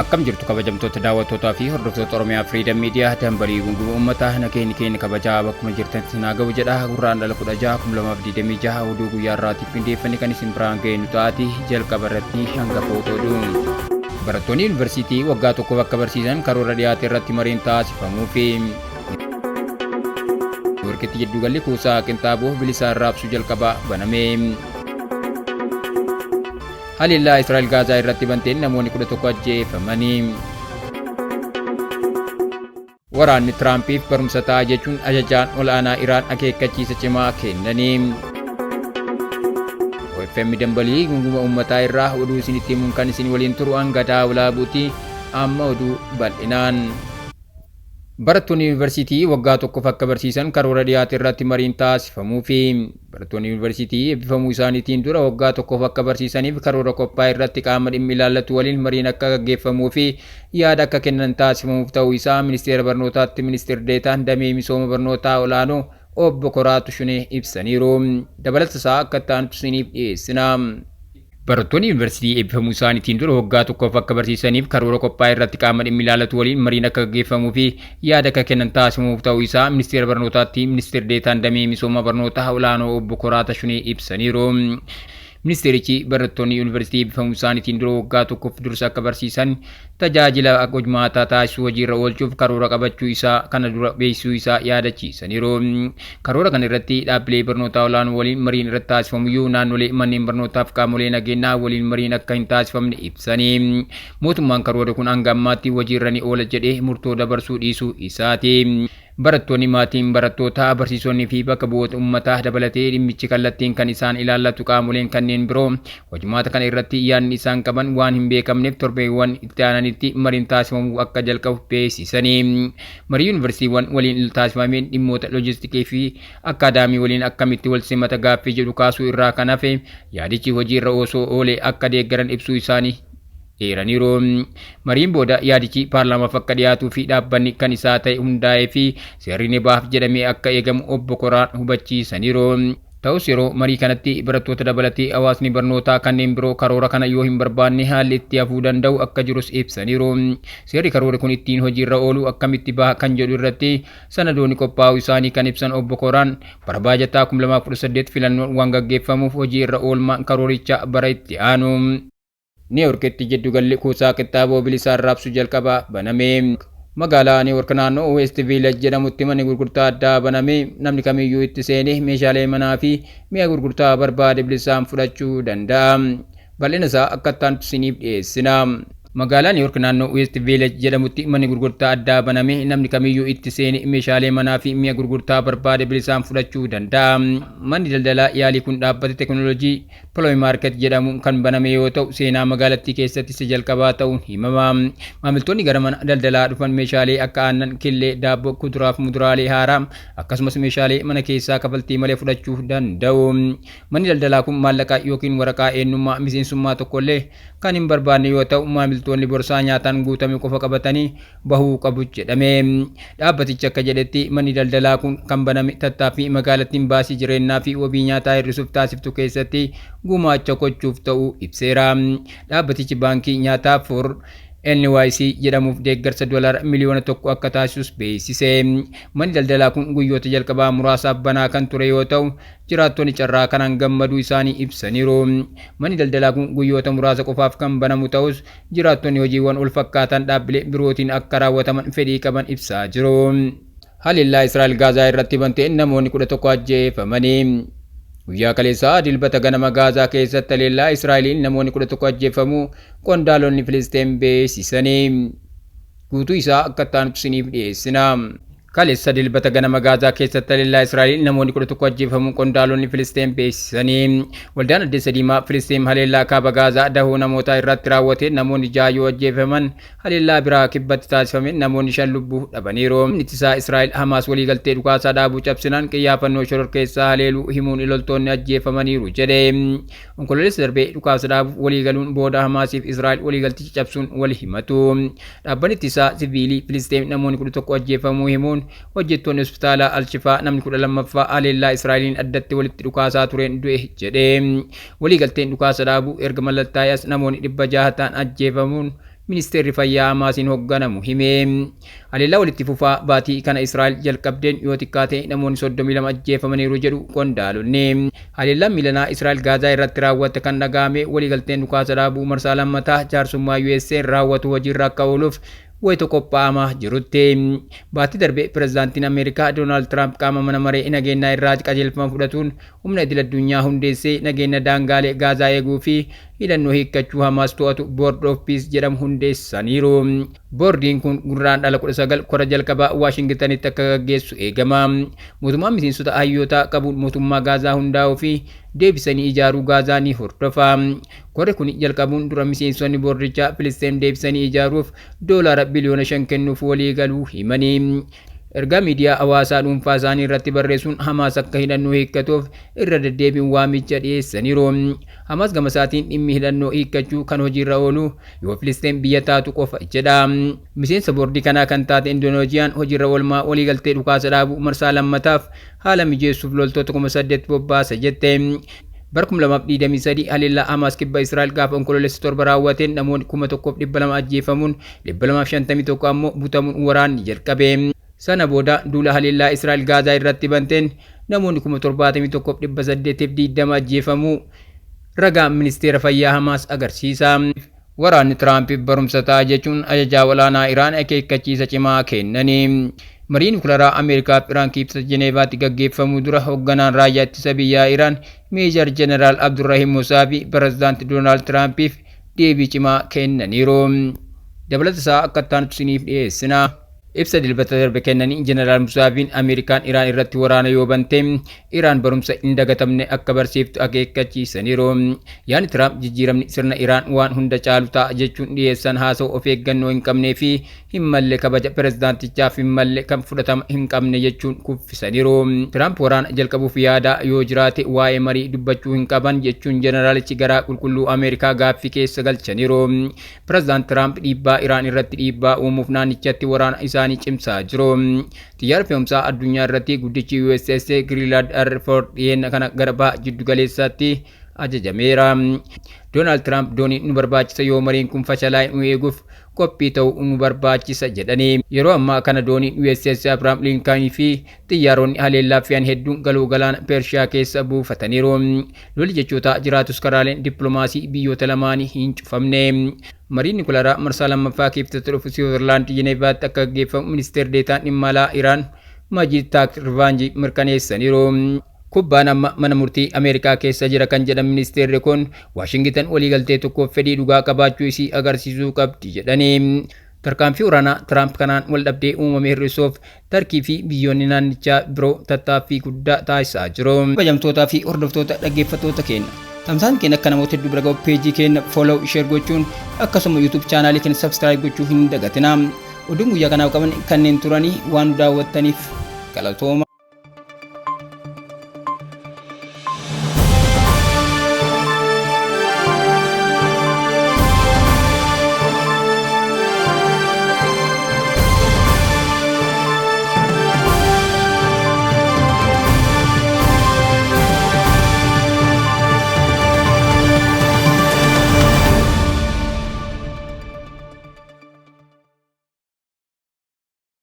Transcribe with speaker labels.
Speaker 1: Akkam jirtu kabajamtoota daawwattootaa fi hordoftoota Oromiyaa Freedom Media dambalii gunguma uummataa nageenyi keenya kabajaa bakkuma jirtanitti naa ga'u jedha Gurraandhala 16 2026 oduu guyyaa irraatiif qindeeffanne kan isin biraan ga'e nu ta'aati jalqaba irratti hangafoota oduu. Barattoonni yuunivarsiitii waggaa tokkoof akka barsiisan karoora dhiyaate irratti mariin taasifamuu fi Niiwoorkitti jidduugalli kuusaa qinxaaboo bilisaan raabsuu jalqabaa baname. Haleellaa Israa'el Gaazaa irratti banteen namoonni 11 ajjeefamanii. Waraanni Tiraampiif barumsa ta'a jechuun ajajaan ol'aanaa Iraan akeekkachiisa cimaa kennanii. OFM dambalii gunguma uummataa irraa oduu isinitti himuun kan isin waliin turu hangadaa walaabuuti amma oduu bal'inaan. Barattoonni yuunivarsiitii waggaa tokkoof akka barsiisan karoora dhiyaate irratti mariin taasifamuufi. Barattoonni yuunivarsiitii eebbifamuu isaaniitiin dura waggaa tokkoof akka barsiisaniif karoora qophaa'e irratti qaama dhimmi ilaallatu waliin mariin akka gaggeeffamuu fi yaada akka kennan taasifamuuf ta'uu isaa Ministeera Barnootaatti Ministir Deetaan Damee Misooma Barnootaa Olaanoo Obbo Koraa Tushunee ibsaniiru. Dabalata isaa akka itti aanutti isiniif dhiyeessina. Barattoonni yuunivarsiitii eebbifamuu isaaniitiin dura waggaa tokkoof akka barsiisaniif karoora qophaa'e irratti qaama dhimmi ilaallatu waliin mariin akka gaggeeffamuu fi yaada akka kennan taasifamuuf ta'uu isaa Ministeera Barnootaatti Ministeer Deetaan Damee Misooma Barnootaa Olaanoo Obbo Koraa Tashunee ibsaniiru. Ministeerichi barattoonni yuunivarsiitii eebbifamuu isaaniitiin dura waggaa tokkoof dursa akka barsiisan tajaajila hojmaataa taasisuu hojiirra oolchuuf karoora qabachuu isaa kana dura beeksisuu isaa yaadachiisaniiru. Karoora kana irratti dhaabbilee barnootaa olaanoo waliin mariin irratti taasifamuyyuu naannolee manneen barnootaaf qaamolee nageenyaa waliin mariin akka hin taasifamne ibsanii. Mootummaan karoora kun hanga ammaatti hojiirra ni oola jedhee murtoo dabarsuu dhiisuu isaati. Barattoonni, maatiin barattootaa, barsiisonni fi bakka bu'oota uummataa dabalatee dhimmichi kallattiin kan isaan ilaallatu qaamoleen kanneen biroo hojmaata kana irratti yaadni isaan qaban waan hin beekamneef torbeewwan itti aananitti mariin taasifamuu akka jalqabu beeksisanii. Marii yuunivarsiitiiwwan waliin taasifameen dhimmoota loojistikii fi akkaadaamii waliin akkamitti wal simata gaaffii jedhu kaasuu irraa kan hafe yaadichi hojiirra osoo oolee akka deeggaran ibsuu isaanii eeraniiru. Mariin booda yaadichi paarlaamaaf akka dhiyaatuu fi dhaabbanni kan isaa ta'e hundaa'ee fi seerri ni bahaaf jedhamee akka eegamu obbo Koraan hubachiisaniiru. Ta'us yeroo marii kanatti barattoota dabalatee hawaasni barnootaa kanneen biroo karoora kana yoo hin barbaanne haalli itti hafuu danda'u akka jirus ibsaniiru. Seerri karoorri kun ittiin hojiirra oolu akkamitti baha kan jedhu irratti sanadoonni qophaa'uu isaanii kan ibsan obbo Koraan bara baajataa 2018 filannoon waan gaggeeffamuuf hojii irra oolmaan karoorichaa bara itti aanu. Niiwoorkitti jiddugalli kuusaa qixxaaboo bilisaan raabsu jalqaba baname. Magaalaa Niiwoork naannoo West Village jedhamutti manni gurgurtaa addaa baname namni kamiyyuu itti seenee meeshaalee manaa fi mi'a gurgurtaa barbaade bilisaan fudhachuu danda'a. Bal'ina isaa akka itti aanutti isiniif dhiyeessina. Magaalaa Niiwoork naannoo West Village jedhamutti manni gurgurtaa addaa baname namni kamiyyuu itti seene meeshaalee manaa fi mi'a gurgurtaa barbaade bilisaan fudhachuu danda'a. Manni daldalaa yaalii kun dhaabbata teekinooloojii Ploy Market jedhamuun kan baname yoo ta'u, seenaa magaalattii keessatti isa jalqabaa ta'uun himama. Maamiltoonni gara mana daldalaa dhufan meeshaalee akka aannan, killee, daabboo, kuduraa fi muduraalee haaraa akkasumas meeshaalee mana keessaa kafaltii malee fudhachuu danda'u. Manni daldalaa kun maallaqa yookiin waraqaa eenyummaa miseensummaa tokkollee kan hin barbaanne yoo ta'u, maamiltoonni borsaa nyaataan guutame qofa qabatanii bahuu qabu jedhame. Dhaabbatichi akka jedhetti manni daldalaa kun kan baname tattaaffii magaalattiin baasii jireennaa fi wabii nyaataa hir'isuuf taasiftu keessatti gumaacha gochuuf ta'uu ibseera. Dhaabbatichi baankii nyaataa for NYC jedhamuuf deeggarsa doolaara miliyoona 1 akka taasisus beeksise. Manni daldalaa kun guyyoota jalqabaa muraasaaf banaa kan ture yoo ta'u, Jiraattonni carraa kanaan gammaduu isaanii ibsaniiru. Manni daldalaa kun guyyoota muraasa qofaaf kan banamu ta'us, jiraattonni hojiiwwan walfakkaataan dhaabbilee birootiin akka raawwataman fedhii qaban ibsaa jiru. Haleellaa Israa'el Gaazaa irratti banteen namoonni 11 ajjeefamanii. Guyyaa kaleessaa Dilbata ganama Gaazaa keessatti haleellaa Israa'eliin namoonni 11 ajjeefamuu qondaalonni Filisxeem beeksisanii. Guutuu isaa akka itti aanutti isiniif dhiyeessina. Kaleessa Dilbata ganama Gaazaa keessatti haleellaa Israa'eliin namoonni 11 ajjeefamuu qondaalonni Filisxeem beeksisanii. Waldaan Addeessa Diimaa Filisxeem haleellaa kaaba Gaazaa dahoo namootaa irratti raawwateen namoonni jaha yoo ajjeefaman haleellaa biraa kibbatti taasifameen namoonni shan lubbuu dhabaniiru. Humni ittisaa Israa'el Hamaas waliigaltee dhukaasaa dhaabuu cabsinaan qiyyaafannoo shororkeessaa haleeluu himuun loltoonni ajjeefamaniiru jedhe. Onkololeessa darbe dhukaasa dhaabuuf waliigaluun booda Hamaasiif Israa'el waliigalticha cabsuun wal himatu. Dhaabbanni ittisaa siviilii Filisxeem namoonni 11 ajjeefamuu himuun hojjettoonni hospitaala Al-Shifaa namni 12ffaa haleellaa Israa'eliin addatti walitti dhukaasaa tureen du'e jedhe. Waliigalteen dhukaasa dhaabuu erga mallattaa'ee as namoonni 600 ta'an ajjeefamuun Ministeerri Fayyaa Hamaasiin hoogganamu hime. Haleellaa walitti fufaa baatii kana Israa'el jalqabdeen yoo xiqqaate namoonni 32 ajjeefamaniiru jedhu qondaalonni. Haleellaan miilanaa Israa'el Gaazaa irratti raawwatte kan dhaga'ame waliigalteen dhukaasa dhaabuu marsaa lammataa jaarsummaa USA'n raawwatu hojiirra akka ooluuf wayita qophaa'amaa jirutti. Baatii darbe pirezidaantiin Ameerikaa Doonaald Tiraamp qaama mana maree nageenyaa irraa qajeelfama fudhatuun humna idil addunyaa hundeessee nageenya daangaalee Gaazaa eeguu fi hidhannoo hiikkachuu Hamaas to'atu Board of Peace jedhamu hundeessaniiru. Boordiin kun Gurraandhala 19 kora jalqabaa Waashingitanitti akka gaggeessu eegama. Mootummaan miseensota hayyootaa qabuun mootummaa Gaazaa hundaa'uu fi deebisanii ijaaruu Gaazaa ni hordofa. Korri kun jalqabuun dura miseensonni boordichaa Filisxeem deebisanii ijaaruuf $5 biliyoona kennuuf walii galuu himanii. Ergaa miidiyaa hawaasaa dhuunfaa isaanii irratti barreessuun Hamaas akka hidhannoo hiikkatuuf irra deddeebiin waamicha dhiyeessaniiru. Hamaas gama isaatiin dhimmi hidhannoo hiikkachuu kan hojiirra oolu yoo Filisxeem biyya taatu qofa jedha. Miseensa boordii kanaa kan taate Indoneeziyaan hojiirra oolmaa waliigaltee dhukaasa dhaabuu marsaa lammataaf haala mijeessuuf loltoota 8,000 bobbaasa jette. Bara 2023 haleellaa Hamaas kibba Israa'el gaafa Onkoloolessa 7 raawwateen namoonni 1,200 ajjeefamuun, 251 ammoo butamuun waraanni jalqabe. Sana booda duula haleellaa Israa'el Gaazaa irratti banteen namoonni 71,820 ajjeefamuu ragaan ministeera fayyaa Hamaas agarsiisa. Waraanni Tiraampiif barumsa ta'a jechuun ajajaa olaanaa Iraan akeekkachiisa cimaa kennanii. Marii nukilaaraa Ameerikaa fi Iraan Kibxata Jeneevaatti gaggeeffamuu dura hoogganaan raayyaa ittisa biyyaa Iraan Meejar Jeneraal Abdurrahim Musaavi pirezidaanti Doonaald Tiraampiif deebii cimaa kennaniiru. Dabalata isaa akka itti isiniif dhiyeessina. Ibsa Dilbata darbe kennanii Jeneraal Musaaviin Ameerikaan Iraan irratti waraana yoo bante Iraan barumsa hin dagatamne akka barsiiftu akeekkachiisaniiru. Yaadni Tiraamp jijjiiramni sirna Iraan waan hunda caalu ta'a jechuun dhiyeessan haasa'u of eeggannoo hin qabnee fi hin malle, kabaja pirezidaantichaaf hin malle, kan fudhatama hin qabne jechuun kuffisaniiru. Tiraamp waraana jalqabuuf yaada yoo jiraate waa'ee marii dubbachuu hin qaban jechuun jeneraalichi garaa qulqulluu Ameerikaa gaaffii keessa galchaniiru. Pirezidaant Tiraamp dhiibbaa Iraan irratti dhiibbaa uumuuf naannichatti waraana isaanii cimsaa jiru. Xiyyaara fe'umsaa addunyaa irratti guddichi USS Gerald R. Ford dhiyeenya kana gara baha jiddu galeessaatti ajajameera. Doonaald Tiraamp dooniin nu barbaachisa, yoo mariin kun fashalaa'e nu eeguuf qophii ta'uu nu barbaachisa jedhanii. Yeroo ammaa kana dooniin USS Abraham Lincoln fi xiyyaaronni haleellaa fe'an hedduun galoo galaana Pershiyaa keessa buufataniiru. Lolli jechootaa jiraatus karaaleen dippiloomaasii biyyoota lamaanii hin cufamne. Mariin Nikulaaraa marsaa lammaffaa Kibxata dhufu Siwiizerlaand Jeneevaatti akka gaggeeffamu ministeerri deetaan dhimma alaa Iraan Majid Taakt Rivaanji mirkaneessaniiru. Kubbaan amma mana murtii Ameerikaa keessa jira kan jedhan ministeerri kun, Waashingitan waliigaltee tokkoof fedhii dhugaa qabaachuu isii agarsiisuu qabdi jedhanii. Tarkaanfii waraanaa Tiraamp kanaan wal dhabdee uumame hir'isuuf Tarkii fi biyyoonni naannichaa biroo tattaaffii guddaa taasisaa jiru. Kabajamtootaa fi hordoftoota dhaggeeffattoota keenya. Tamsaan keenya akka namoota hedduu bira ga'u peejii keenya follow, share gochuun akkasuma YouTube chaanaalii keenya subscribe gochuu hin dagatinaa. Oduun guyyaa kanaaf qaban kanneen turanii, waan nu daawwattaniif galatooma.